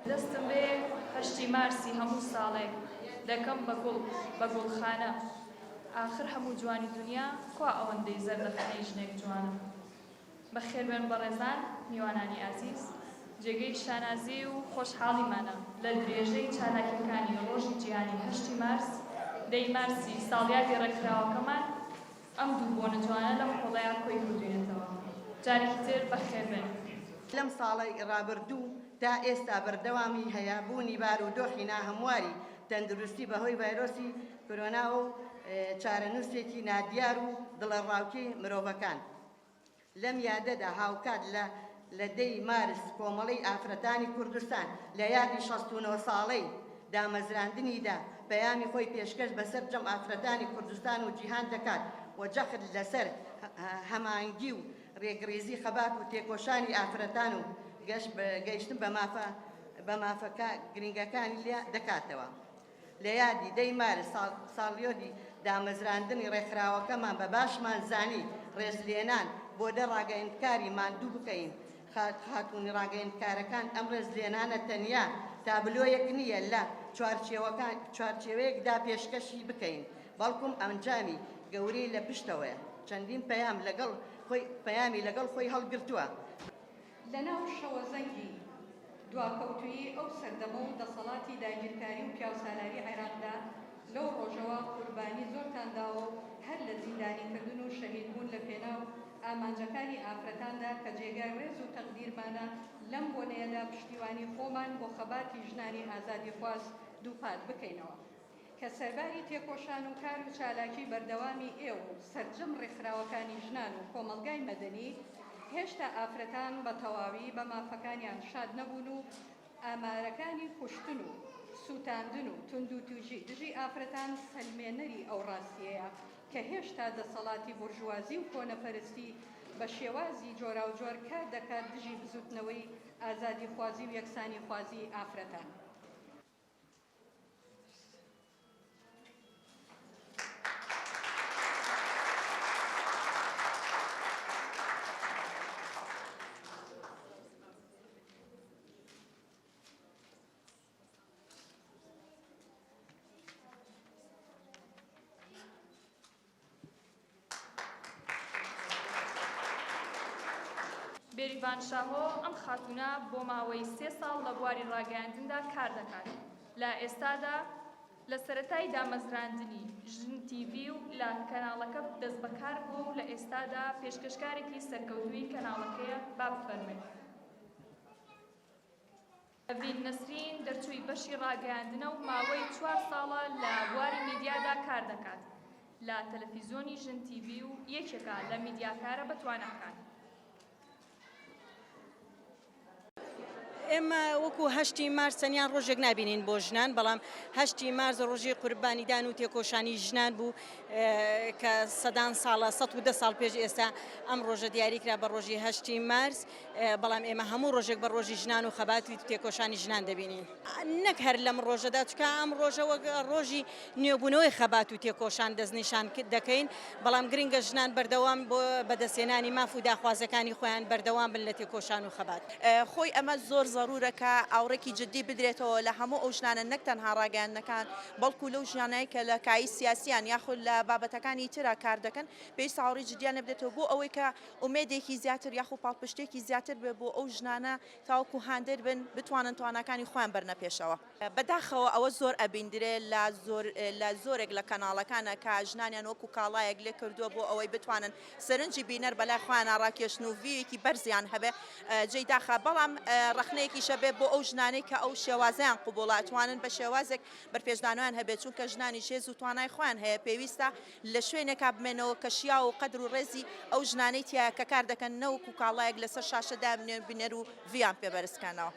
دەستم بێ هەشتی مارسی هەموو ساڵێک دەکەم بە گوڵ بە گوڵخانە ئاخر هەموو جوانی دونیا کوا ئەوەندەی زەردەخەنەی ژنێک جوانە. بەخێربێن بەڕێزان میوانانی ئازیز، جێگەی شانازی و خۆشحاڵیمانە لە درێژەی چالاکیەکانی ڕۆژی جیهانی هەشتی مارس، دەی مارسی ساڵیادی ڕێکخراوەکەمان، ئەم دوو بۆنە جوانە لەم هۆڵەیا کۆی کردوینەتەوە. جارێکی تر بەخێربێن. لەم ساڵەی ڕابردوو تا ئێستا بەردەوامی هەیە، بوونی بارودۆخی ناهەمواری تەندروستی بەهۆی ڤایرۆسی کۆرۆناوە و چارەنووسێکی نادیار و دڵەڕاوکێی مرۆڤەکان. لەم یادەدا هاوکات لە لە دە ی مارس کۆمەڵەی ئافرەتانی کوردستان لە یادی 69 ساڵەی دامەزراندنیدا پەیامی خۆی پێشکەش بە سەرجەم ئافرەتانی کوردستان و جیهان دەکات و جەخت لەسەر هەماهەنگی و ڕێکڕیزی خەبات و تێکۆشانی ئافرەتان و گەیشتن بە مافە بە مافە گرنگەکانی دەکاتەوە. لە یادی دەی مارس ساڵیۆدی دامەزراندنی ڕێکخراوەکەمان بە باشمان زانی ڕێزلێنان بۆ دە ڕاگەیندکاری ماندوو بکەین. خاتوونی ڕاگەیندکارەکان ئەم ڕێزلێنانە تەنیا تابلۆیەک نییە لە چوارچێوەیەکدا پێشکەشی بکەین، بەڵکوم ئەنجامی گەورەی لە پشتەوەیە، چەندین پەیام لەگەڵ خۆی پەیامی لەگەڵ خۆی هەڵگرتووە. لەناو شەوەزەنگی دواکەوتوویی ئەو سەردەمە و دەسەڵاتی داگیرکاری و پیاوسالاری عێراقدا، لەو ڕۆژەوە قوربانی زۆرتان داوە و هەر لە زیندانیکردن و شەهیدبوون لە پێناو ئامانجەکانی ئافرەتاندا کە جێگای ڕێز و تەقدیرمانە، لەم بۆنەیەدا پشتیوانی خۆمان بۆ خەباتی ژنانی ئازادیخواز دووپات بکەینەوە. کە سەرباری تێکۆشان و کار و چالاکی بەردەوامی ئێوە و سەرجەم ڕێکخراوەکانی ژنان و کۆمەڵگای مەدەنی، هێشتا ئافرەتان بە تەواوی بە مافەکانیان شاد نەبوون و ئامارەکانی کوشتن و سووتاندن و توندوتیژی دژی ئافرەتان سەلمێنەری ئەو ڕاستییەیە کە هێشتا دەسەڵاتی بورژوازی و کۆنەپەرستی بە شێوازی جۆراوجۆر کار دەکات دژی بزوتنەوەی ئازادیخوازی و یەکسانیخوازیی ئافرەتان. بێریڤان شاهۆ، ئەم خاتوونە بۆ ماوەی سێ ساڵ لە بواری ڕاگەیاندندا کار دەکات، لە ئێستادا لە سەرەتای دامەزراندنی، ژن تیڤی، و لە کەناڵەکە دەستبەکار بووە و لە ئێستادا پێشکەشکارێکی سەرکەوتووی کەناڵەکەیە، با بفەرموێت. ئەڤین نەسرین دەرچووی بەشی ڕاگەیاندنە و ماوەی چوار ساڵە لە بواری میدیادا کار دەکات لە تەلەفیزیۆنی ژن تیڤی و یەکێکە لە میدیاکارە بەتواناکان. ئێمە وەکو هەشتی مارس تەنیا ڕۆژێک نابینین بۆ ژنان، بەڵام هەشتی مارس ڕۆژی قوربانیدان و تێکۆشانی ژنان بوو کە سەدان ساڵە 110 ساڵ پێش ئێستا ئەم ڕۆژە دیاریکرا بە ڕۆژی هەشتی مارس. بەڵام ئێمە هەموو ڕۆژێک بە ڕۆژی ژنان و خەبات و تێکۆشانی ژنان دەبینین. نەک هەر لەم ڕۆژەدا، چونکە ئەم ڕۆژە وەک ڕۆژی نوێبوونەوەی خەبات و تێکۆشان دەستنیشان دەکەین، بەڵام گرنگە ژنان بەردەوام بۆ بەدەستهێنانی ماف و داخوازەکانی خۆیان بەردەوام بن لە تێکۆشان و خەبات. خۆی ئەمە زۆر زەرورە کە ئاوڕێکی جدی بدرێتەوە لە هەموو ئەو ژنانە نەک تەنها ڕاگەیاندنەکان بەڵکو لەو ژنانەی کە لە کایی سیاسیان یاخود لە بابەتەکانی ترا کار دەکەن پێویستە ئاوڕی جدیان لێ بدرێتەوە بۆ ئەوەی کە ئومێدێکی زیاتر یاخو پاڵپشتێکی زیاتر بێ بۆ ئەو ژنانە تاوەکو هاندەر بن بتوانن تواناکانی خۆیان بەرنە پێشەوە. بەداخەوە ئەوە زۆر ئەبیندرێ لە زۆر لە زۆرێک لە کەناڵەکانە کە ژنانیان وەکو کاڵایەک لێ کردووە بۆ ئەوەی بتوانن سەرنجی بینەر بەلای خۆیانا ڕاکێشن و ڤیوێکی بەرزیان هەبێ جێی داخە بەڵام ڕەخنەیەکیشە بێ بۆ ئەو ژنانەی کە ئەو شێوازەیان قبوڵە ئەتوانن بە شێوازێک بەرپێشدانەوەیان هەبێ چونکە ژنانیش هێز و توانای خۆیان هەیە پێویستە لە شوێنێکا بمێنەوە کە شیاو و قەدر و ڕێزی ئەو ژنانەی تیایە کە کار دەکەن نەوەکو کاڵایەک لەسەر شاشە دابنێن بینەر و ڤیویان پێ بەرز کەنەوە.